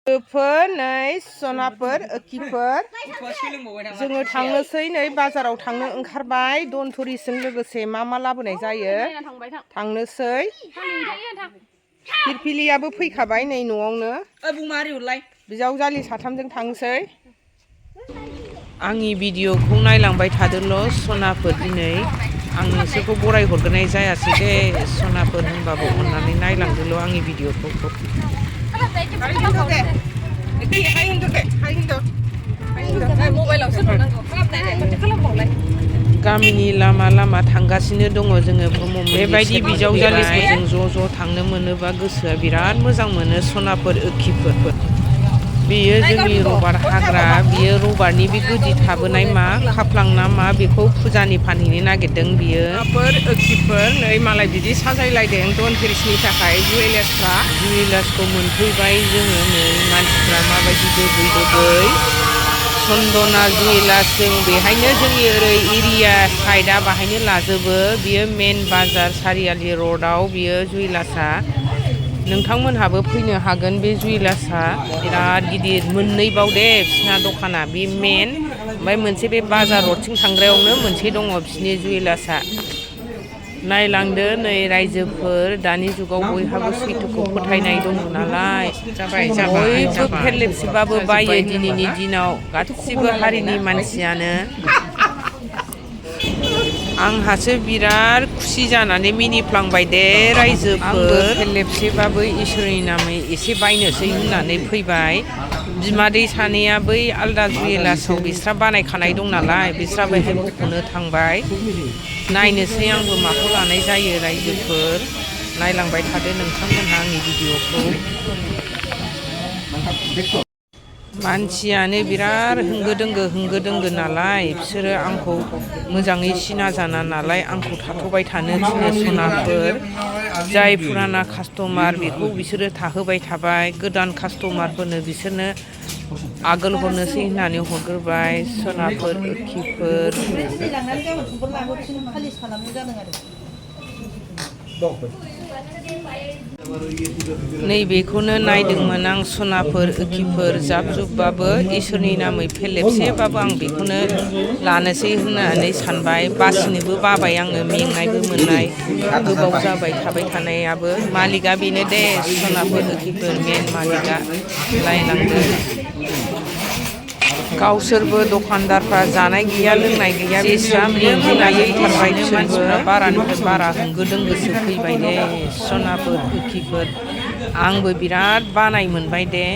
नै सनाफोर ओखिफोर जोङो थांनोसै नै बाजाराव थांनो ओंखारबाय धनतेरसजों लोगोसे मा लाबोनाय जायो थांनोसै फिरफिलियाबो फैखाबाय नै न'आवनो बिजावजालि साथामजों थांसै आंनि भिडिअखौ नायलांबाय थादोल' सनाफोर दिनै आं नोंसोरखौ बराय हरग्रोनाय जायासै दे सनाफोर होनबाबो अननानै नायलांदोल' आंनि भिडिअखौ गामिनि लामा लामा थांगासिनो दङ जोङो बेबायदि बिजावजालिफोरजों ज' थांनो मोनोबा गोसोआ बिराद मोजां मोनो सनाफोर ओखिफोर बेयो जोंनि रबार हाग्रा बियो रबारनि बे गोदि थाबोनाय मा खाफ्लां ना मा बेखौ फुजानि फानहैनो नागिरदों बियो ओखिफोर नै मालाय बिदि साजायलायदों धनतेरसनि थाखाय जुवेलार्सखौ मोनफैबाय जोङो नै मानसिफ्रा माबायदि दोबै सन्दना जुवेलार्स जों बेहायनो जोंनि ओरै एरिया साइडआ बाहायनो लाजोबो बियो मेन बाजार सारियालि रडआव बियो जुवेलार्सआ नोंथांमोनहाबो फैनो हागोन बे जुवेलार्सआ बिराद गिदिर मोननै बाव दे बिसिना दखाना बे मेन ओमफ्राय मोनसे बे बाजार रडथिं थांग्रायावनो मोनसे दङ बिसिनि जुवेलार्सआ नायलांदो नै रायजोफोर दानि जुगाव बयहाबो सैथोखौ फोथायनाय दङ नालाय बयबो फेरलेबसेबाबो बायो दिनैनि दिनाव गासिबो हारिनि मानसियानो आंहासो बिराद खुसि जानानै मिनिफ्लांबाय दे रायजोफोर फेरलेबसेबाबो इसोरनि नामै एसे बायनोसै होननानै फैबाय बिमादै सानैया बै आलदा जुवेलार्सआव बिस्रा बानायखानाय दं नालाय बिस्रा बेहाय बख'नो थांबाय नायनोसै आंबो माखौ लानाय जायो रायजोफोर नायलांबाय थादो नोंथांमोनहा आंनि भिडिअखौ मानसियानो बिराद होंगो दोंगो नालाय बिसोरो आंखौ मोजाङै सिना जाना नालाय आंखौ थाथ'बाय थानो थिनो सनाफोर जाय फुराना कास्टमार बेखौ बिसोरो थाहोबाय थाबाय गोदान कास्टमारफोरनो बिसोरनो आगोल हरनोसै होननानै हरग्रोबाय सनाफोर ओखिफोर नैबेखौनो नायदोंमोन आं सनाफोर ओखिफोर जाब जुबबाबो इसोरनि नामै फेरलेबसेबाबो आं बेखौनो लानोसै होननानै सानबाय बासिनोबो बाबाय आङो मेंनायबो मोननाय गोबाव जाबाय थाबाय थानायाबो मालिकआ बेनो दे सनाफोर ओखिफोर मेन मालिकआ लायलांदो गावसोरबो दखानदारफ्रा जानाय गैया लोंनाय गैया बिस्रा मेंनायथारबाय बिसोरबो बारानिफ्राय बारा होंगो दोंगोसो फैबाय दे सनाफोर ओखिफोर आंबो बिराद बानाय मोनबाय दे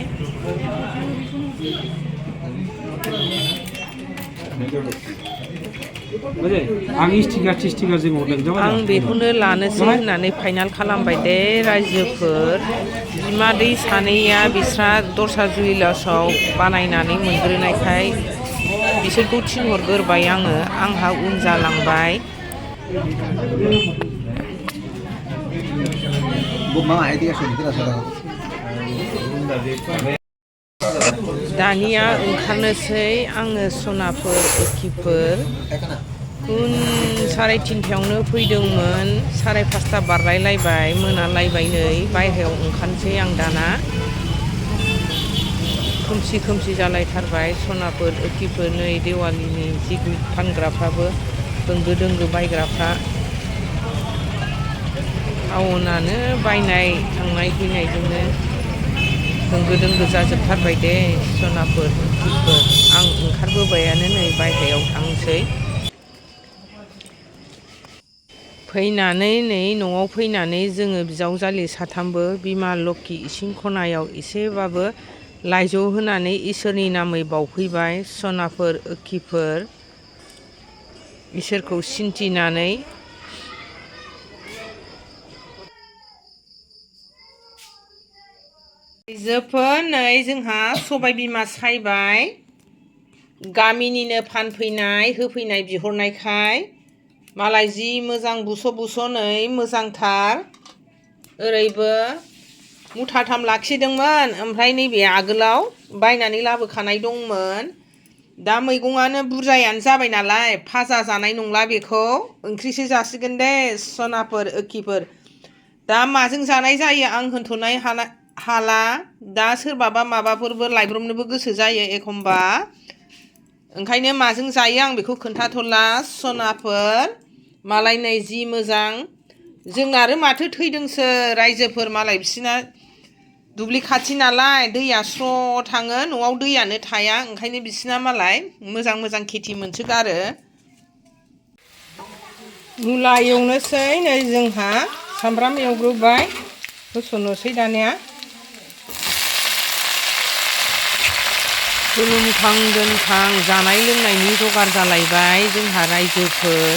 आं बेखौनो लानोसै होननानै फाइनाल खालामबाय दे रायजोफोर बिमादै सानैया बिस्रा दस्रा जुवेलार्सआव बानायनानै मोनग्रोनायखाय बिसोरखौ थिनहरग्रोबाय आङो आंहा उन जालांबाय दानिया ओंखारनोसै आङो सनाफोर ओखिफोर 3:30 फैदोंमोन 5:30 बारलायलायबाय मोनालायबाय नै बायहेरायाव ओंखारनोसै आं दाना खोमसि जालायथारबाय सनाफोर ओखिफोर नै देवालिनि जि फानग्राफ्राबो होंगो दोंगो बायग्राफ्रा टाउनानो बायनाय थांनाय फैनायजोंनो होंगो दोंगो जाजोबथारबाय दे सनाफोर ओखिफोर आं ओंखारबोबायानो नै बायहेरायाव थांसै फैनानै नै न'आव फैनानै जोङो बिजावजालि साथामबो बिमा लोखि इसिं खनायाव एसेबाबो लाइजौ होनानै इसोरनि नामै बावफैबाय सनाफोर ओखिफोर इसोरखौ सिन्थिनानै रायजोफोर नै जोंहा सबाय बिमा सायबाय गामिनिनो फानफैनाय होफैनाय बिहरनायखाय मालाय जि मोजां बुस' नै मोजांथार ओरैबो मुथाथाम लाखिदोंमोन ओमफ्राय नैबे आगोलाव बायनानै लाबोखानाय दंमोन दा मैगङानो बुरजायानो जाबाय नालाय फाजा जानाय नंला बेखौ ओंख्रिसो जासिगोन दे सनाफोर ओखिफोर दा माजों जानाय जायो आं होनथ'नाय हाला हाला दा सोरबाबा माबाफोरबो लायब्रबनोबो गोसो जायो एखमबा ओंखायनो माजों जायो आं बेखौ खोन्थाथ'ला सनाफोर मालाय नै जि मोजां जों आरो माथो थैदोंसो रायजोफोर मालाय बिसिना दुब्लि खाथि नालाय दैया स्र' थाङो न'आव दैयानो थाया ओंखायनो बिसिना मालाय मोजां मोजां खेथि मोनसोगारो मुला एवनोसै नै जोंहा सामब्राम एवग्रोबाय होसननोसै दानिया खुलुमखां दोनखां जानाय लोंनायनि जगार जालायबाय जोंहा रायजोफोर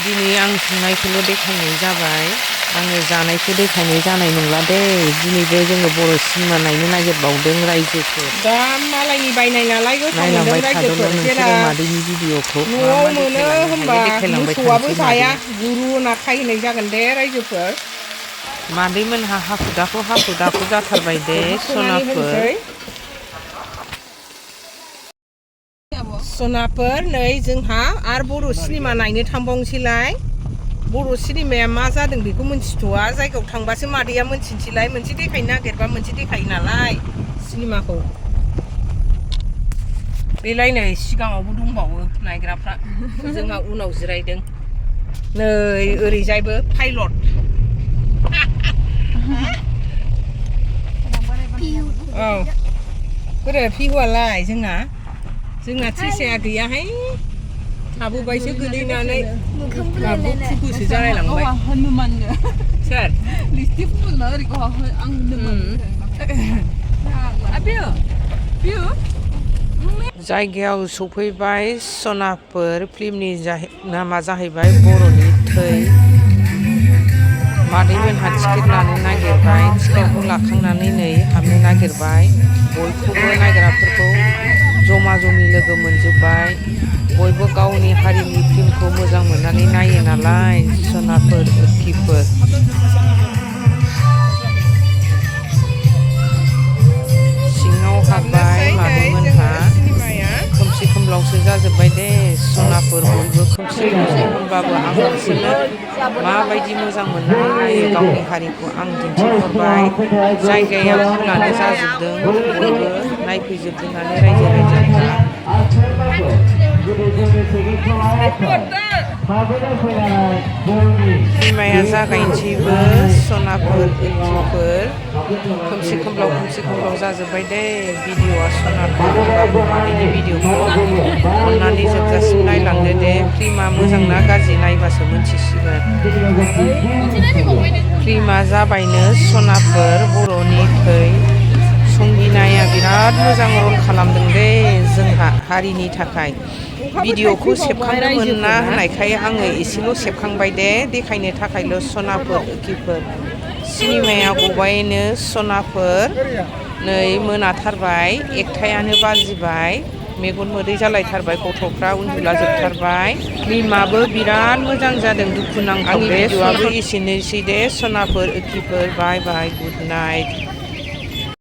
दिनै आं संनायखौल' देखायनाय जाबाय आङो जानायखौ देखायनाय जानाय नंला दे दिनैबो जोङो बर' सिनेमा नायनो नागिरबावदों रायजोफोर दा मालायनि बायनाय नालाय गोथाव मोनदों रायजोफोर जेला मादैनि भिडिअखौ न'आव मोनो होमबा मोसौआबो जाया गुरु होना खाहैनाय जागोन दे रायजोफोर मादैमोनहा हाखु दाखु जाथारबाय दे सनाफोर नै जोंहा आरो बर' सिनेमा नायनो थांबावनोसैलाय बर' सिनेमाया मा जादों बेखौ मिन्थिथ'वा जायगायाव थांबासो मादैया मिन्थिनोसैलाय मोनसे देखायनो नागिरबा मोनसे देखायो नालाय सिनेमाखौ बेलाय नै सिगाङावबो दंबावो नायग्राफ्रा जोंहा उनाव जिरायदों नै ओरैजायबो पाइलट औ बोरै पिहुआलाय जोंना थिसाया गैयाहाय थाबोबायसो गोलैनानै खुखुसो जालायलांबाय सोर लिपस्टिक फुनना ओरैखौ आं होनदोंमोन जायगायाव सफैबाय सनाफोर फिल्मनि नामा जाहैबाय बर'नि थै मादैमोनहा टिकेट लानो नागिरबाय टिकेटखौ लाखांनानै नै हाबनो नागिरबाय बयखौबो नायग्राफोरखौ जमा जमि लोगो मोनजोब्बाय बयबो गावनि हारिनि फिल्मखौ मोजां मोननानै नायो नालाय सनाफोर ओखिफोर सिङाव हाबबाय मादैमोनहा खोमसि खोमलावसो जाजोब्बाय दे सनाफोर बयबो खोमसि होनबाबो आं बिसोरनो माबायदि मोजां मोननानै नायो गावनि हारिखौ आं दिन्थिहरबाय जायगाया फुलानो जाजोबदों बयबो नायफैजोबदोंआनो रायजो राजाफ्रा सिनेमाया जागायनोसैबो सनाफोर ओखिफोर खोमसि खोमलाव जाजोब्बाय दे भिडिअ'आ सनाफोर होनबाबो मादैनि भिडिअ'खौ अननानै जोबजासिम नायलांदो दे फिल्मा मोजां ना गाज्रि नायबासो मिन्थिसिगोन फिल्मा जाबायनो सनाफोर बर'नि थै संगिनाया बिराद मोजां रल खालामदों दे जोंहा हारिनि थाखाय भिडिअ'खौ सेबखांनो मोना होननायखाय आङो एसेल' सेबखांबाय दे देखायनो थाखायल' सनाफोर ओखिफोर सिनेमाया गबायनो सनाफोर नै मोनाथारबाय एकथायानो बाजिबाय मेगन मोदै जालायथारबाय गथ'फ्रा उन्दुलाजोबथारबाय फिल्माबो बिराद मोजां जादों दुखुनांथाव बे भिडिअ'आबो एसेनोसै दे सनाफोर ओखिफोर बाय बाय गुड नाइट